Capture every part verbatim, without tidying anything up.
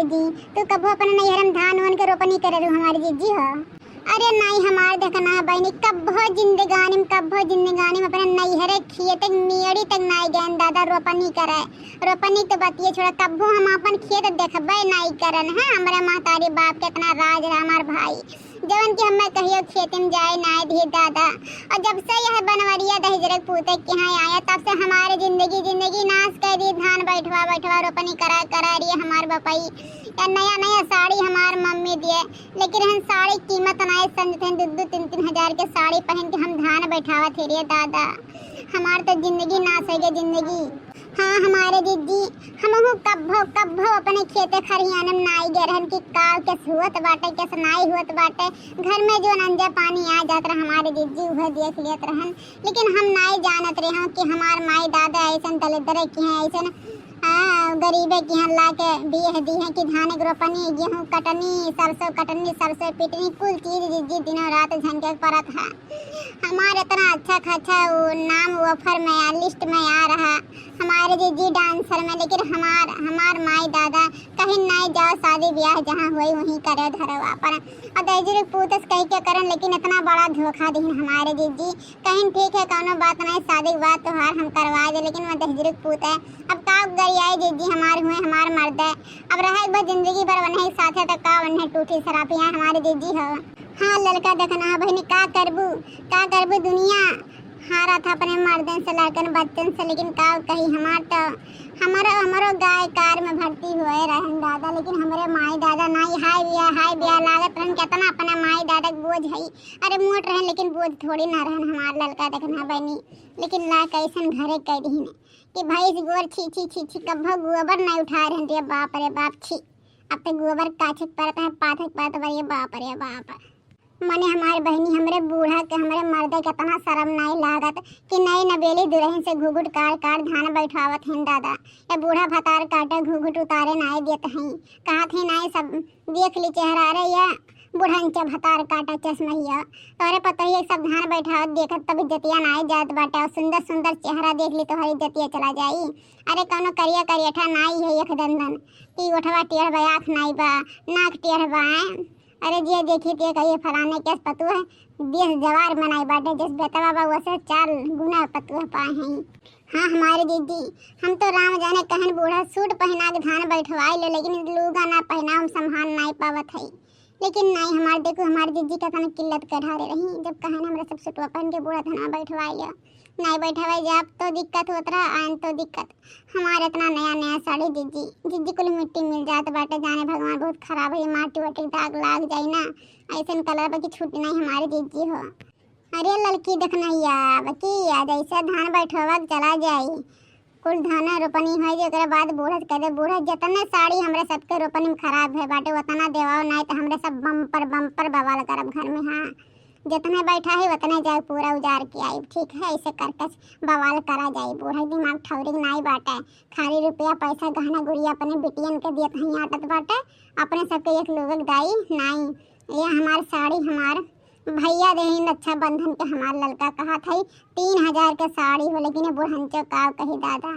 जी, तू कबो अपने नैहर में धान वान के रोपनी करे रहू हमार जिज्जी हो? अरे नाई हमार देखना है बहिनी, कबो जिंदगानी में, कबो जिंदगानी में अपने नैहरे खेते के मेड़ी तक नाई गएन दादा रोपनी करे। रोपनी तो बतिये छोड़ा, कबो हम अपन खेत देखबे नाई करन है। हमरे महतारी बाप के इतना राज रहा हमार भाई, जवन कि हमें कहियो खेत में जाए नाई दिए दादा। और जब से यह बनवरिया दहिजरे के पूते के यहाँ आया, तब से हमारे जिंदगी, जिंदगी नाश कर दी। धान बैठवा बैठवा रोपनी करा करा रही हमार बपई, या नया नया साड़ी हमार मम्मी दिए, लेकिन हम साड़ी कीमत नाई समझते हैं। दो दो तीन तीन हजार के साड़ी पहन के हम धान बैठावत ही रे दादा। हमार तो जिंदगी नाश हो गई, जिंदगी। हाँ हमारे जिज्जी, हमहू कब्बो कब्बो अपने खेते खरियाने में नाई गए रहन कि काव केस हुअत बाटे, केस नाई हुअत बाटे। घर में जो नंजा पानी आ जात रहा हमारे जिज्जी, उहे देख लेत रहन। लेकिन हम नाई जानत रहे कि हमार माई दादा ऐसन दलिद्दरे के हैं, ऐसन, आ, गरीबे के हैं, ला के बियह दी है कि धान के रोपनी, गेहूं कटनी, सरसों कटनी, सरसों पिटनी, कुल चीज जिज्जी दिनों रात झंके के परत है। हमार इतना अच्छा खासा वो नाम offer में आ, list में आ रहा हमारे जिज्जी dancer में, लेकिन हमार, हमार माई दादा कहीं नाई जाओ, शादी ब्याह जहाँ होई वहीं करे धरो अपन। और दहिजरे पूतस कह के करन, लेकिन इतना बड़ा धोखा दीन हमारे जिज्जी। कहीं ठीक है, कौनो बात नहीं, शादी के बाद त्योहार हम करवा दे, लेकिन वो दहिजरे पूत है। अब का गरियाई जिज्जी, हमार हुए हमार मर्द है। अब रहे एक बार जिंदगी भर वन्हे साथे, तो का वन्हे टूटी सरापी है हमारे जिज्जी हो। हाँ ललका देखना है बहिनी, का करबू, का करबू, दुनिया हारा था अपने मर्दन से, लड़कन बच्चन से, लेकिन का कही, हमार तो, हमारो, हमारो गाय कार में भर्ती हुए रहन दादा, लेकिन हमरे माई दादा नाई, हाय बिया, हाय बिया लागत रहन, कितना अपने माई दादा के बोझ हई। अरे मोट रहन, लेकिन बोझ थोड़ी ना रहन हमार ललका देखना बहिनी। लेकिन ला कैसन घरे कह दीन कि भैंस गोर छी छी छी छी, कब्बो गोबर नहीं उठा रहन रे बाप रे बाप छी। अब तो गोबर काछे के परत है, पाथे के परत बा रे बाप रे बाप। मने हमार बहिनी, हमरे बूढ़ा के, हमरे मर्दे के इतना शर्म नाई लागत कि नई नबेली दुल्हन से घुघुट काट काट धान बैठवावत हैं दादा। ये बूढ़ा भतार काटे घुघुट उतारे नाई देत हैं, कहत हैं नाई सब देख ली चेहरा रे, ये बुढ़न के भतार काटा चश्महिया। तोहरे पतोहिया के सब धान बैठावत देखत तब इज्जतिया नाई जात बाटे, और सुंदर सुंदर चेहरा देख ली तोहरी इज्जतिया चला जाई। अरे कौनो करिया करियठा नाई है एक दंदन कि ओठवा टेढ़ बा, आँख नाई बा, नाक टेढ़ बा, हैं? अरे जे देखी ते कहिए फलाने के पतुआ है, देश जवार मनाई बाटे, जस बेटवा बा वसे चार गुना पतुआ पाए हैं। हाँ हमारे जिज्जी, हम तो राम जाने कहन बूढ़ा सूट पहना के धान बैठवाई ले, लेकिन लूगा ना पहना हम संभाल नाई पावत है। लेकिन नाई हमार देखो, हमार जिज्जी का तन किल्लत के ढारे रही, जब कहन हमरा सब सूटवा पहन के बूढ़ा धनवा बैठवाई ले। नाई बैठवाई जाब तो दिक्कत होत रहा, आन तो दिक्कत। हमार इतना नया नया साड़ी जिज्जी, जिज्जी कुल मिट्टी मिल जात बाटे, जाने भगवान बहुत खराब है, माटी वाटी के दाग लाग जाई ना, ऐसन कलर बा कि छूट नहीं हमारे जिज्जी हो। अरे ललकी देखनैया, बकी आज ऐसे धान बैठवा के चला जाई, कुल धान रोपनी हो जाए, ओकरे बाद बूढ़ा के कह दे, बूढ़ा जितने साड़ी हमरे सबके रोपनी में खराब है बाटे, उतना देवाओ, नहीं तो हमरे सब बम्पर बम्पर बवाल करब घर में। हाँ जितने बैठा है उतने जाए पूरा उजाड़ के आई, ठीक है? ऐसे करके बवाल करा जाए, बूढ़ा के दिमाग ठौरी के नाई बाटे, खाली रुपया पैसा गहना गुड़िया अपने बिटियन के दियत हैं आटत बाटे, अपने सबके एक लोग दाई नाई। ये हमार साड़ी हमार भैया देहिन रक्षाबंधन के हमार ललका कहत है तीन हजार के साड़ी हो, लेकिन ये बुढ़ंचो काव कही दादा।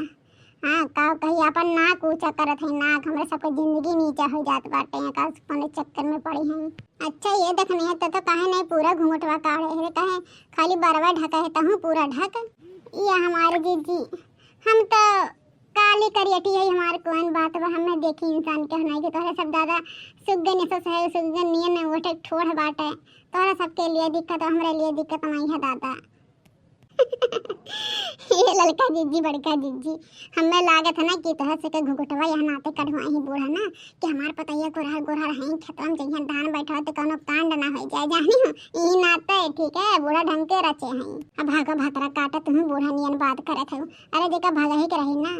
हाँ, काव कही, अपन नाक ऊँचा करत है, नाक, हमरे सबके जिंदगी नीचा हो जात बाटे, का कौने चक्कर में पड़ी हैं। अच्छा, ये देखने है तो, तो काहे नहीं पूरा घूंघटवा काढ़े है, काहे खाली बरवा ढका है, तहूँ पूरा ढक। ये हमारे जिज्जी, हम तो काली करियटी है, हमार कौन बात बा, हमें देखी इंसान के नहीं कि तोहरे सब दादा सुग्गन यशस है, सुग्गन नियन ओठे ठोड़ बाटे, तोहरे सबके लिए दिक्कत, हमरे लिए दिक्कत नहीं है दादा। ये ललका जिज्जी, बड़का जिज्जी, हमें लागत है ना कि तोहरे से के घुघुटवा यहाँ नाते कढ़वाई बूढ़ा ना, कि हमार पतैया गोरहर गोरहर हैं, खेतवा में जइहन धान बैठा तो कौनो कांड ना हो जाए, जानी हो, ई नाते, ठीक है, बूढ़ा ढंग के रचे हैं। अब भागो भतरा काटा, तुम बूढ़ा नियन बात करत हो। अरे जेका भागही के रही ना,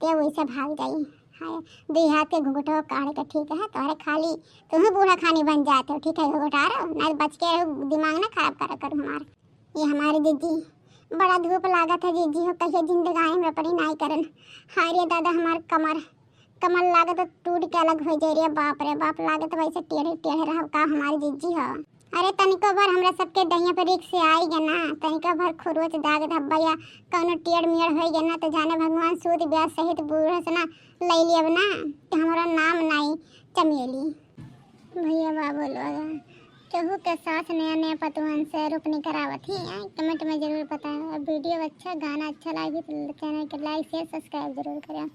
ते वैसे भाग जाई। हाय, दुई हाथ के घुघुटो काढ़ के, ठीक है, तोहरे खाली, तुम बूढ़ा खानी बन जाते हो, ठीक है, घुघुटारो, ना बच के रहो, दिमाग ना खराब करा करो हमार। ये हमारे जिज्जी, बड़ा धूप लागत है जिज्जी हो, कहिए जिंदगानी में अपनी नाई करन। हाय रे दादा, हमार कमर, कमर लागत है टूट के अलग हो जाए रे, बाप रे बाप, लागत है वैसे टेढ़े टेढ़े रहो का हमारे जिज्जी हो। अरे तनिको भर हमरा सबके दहिया पर रिक्स से आई गया ना, तनिको भर खरोच दाग धब्बा या कौनो टेढ़ मेढ़ होई गया ना, तो जाने भगवान सूद ब्याज सहित बूढ़ा से ना ले लियब ना, तो हमारा नाम नाई चमेली। भैया बाबू लोग, केहू के सास नया नया पतुअन से रूप निकरावत ही, कमेंट में जरूर बताएं। और वीडियो अच्छा, गाना अच्छा लगी तो चैनल के लाइक, शेयर, सब्सक्राइब जरूर करें।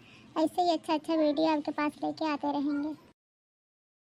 ऐसे ही अच्छा अच्छा वीडियो आपके पास लेके आते रहेंगे।